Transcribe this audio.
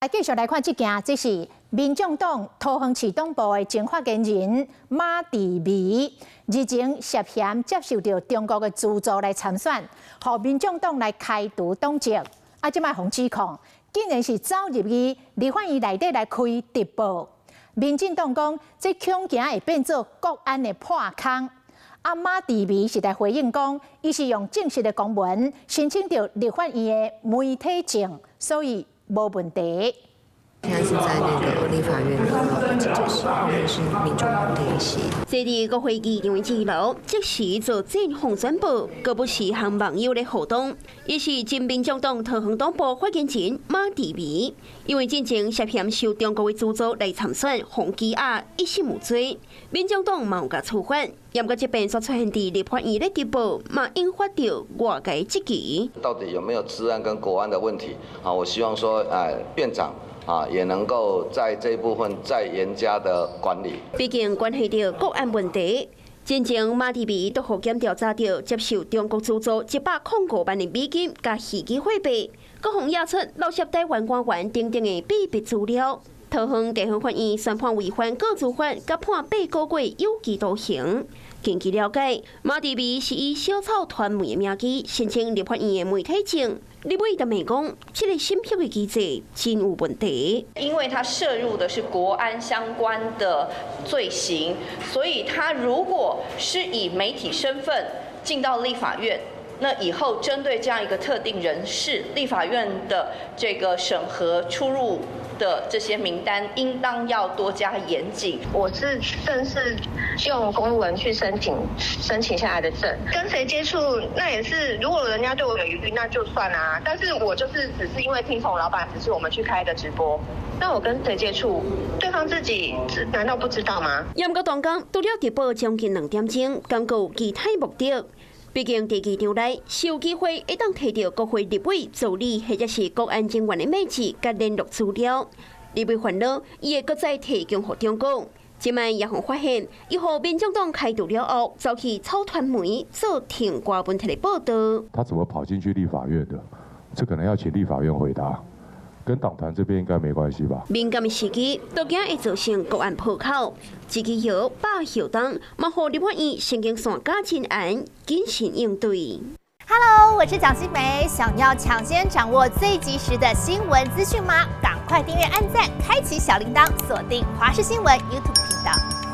繼續來看這件，這是民眾黨桃園市黨部的前發言人馬志美，日前涉嫌接受著中國的資助來參選，予民眾黨來開除黨籍。啊，這擺予指控，竟然是走入去立法院內底來開直播。民進黨講，這恐驚會變做國安的破空。啊，馬志美是來回應講，伊是用正式的公文申請著立法院的媒體證，所以無問題。現在是在那個立法院的記者室，後面是民眾黨的席。坐佇國會議場一樓，即時做戰況轉播，閣不時和網友咧互動。伊是前民眾黨桃園黨部發言人馬志美，因為進前涉嫌受中國的資助來參選，予羈押一審有罪，民眾黨嘛有共處分。毋過這擺煞出現佇立法院咧直播，嘛引發著外界質疑。到底有沒有資安跟國安的問題？啊，我希望說，院長啊，也能夠在這一部分再嚴加的管理。畢竟關係著國安問題，進前馬志美都予檢調查著接受中國資助105萬的美金，佮虛擬貨幣，閣予驗出漏洩台灣官員等等的秘密資料。桃園地方法院宣判違反個資法，佮判8個月有期徒刑。根據了解，馬志美是以小草傳媒的名義申請立法院的媒體證。立委就罵講，這個審核的機制真有問題。因為他涉入的是國安相關的罪行，所以他如果是以媒體身份進到立法院，那以後針對這樣一個特定人士，立法院的這個審核出入的這些名單，應當要多加嚴謹。我是正式用公文去申請，申請下來的證，跟誰接觸，那也是，如果人家對我有疑慮，那就算啊。但是我就是只是因為聽從老闆指示，我們去開的直播。那我跟誰接觸，對方自己難道不知道嗎？毋過當工除了直播將近2點鐘，感覺有其他目的。畢竟佇議場內是有機會會當提著國會立委助理或者是國安人員的名字佮聯絡資料。立委煩惱，伊會閣再提供予中國。這擺也予發現，伊予民眾黨開除了後，走去草傳媒做停歌問題的報道。他怎麼跑進去立法院的？這可能要請立法院回答，跟黨團這邊應該沒關係吧？敏感的時機，都驚會造成國安破口。這支搖百後冬，嘛予立法院神經線加真嚴，謹慎應對。 Hello，我是蔣新梅，想要搶先掌握最及時的新聞資訊嗎？趕快訂閱、按讚、開啟小鈴鐺，鎖定華視新聞 YouTube 頻道。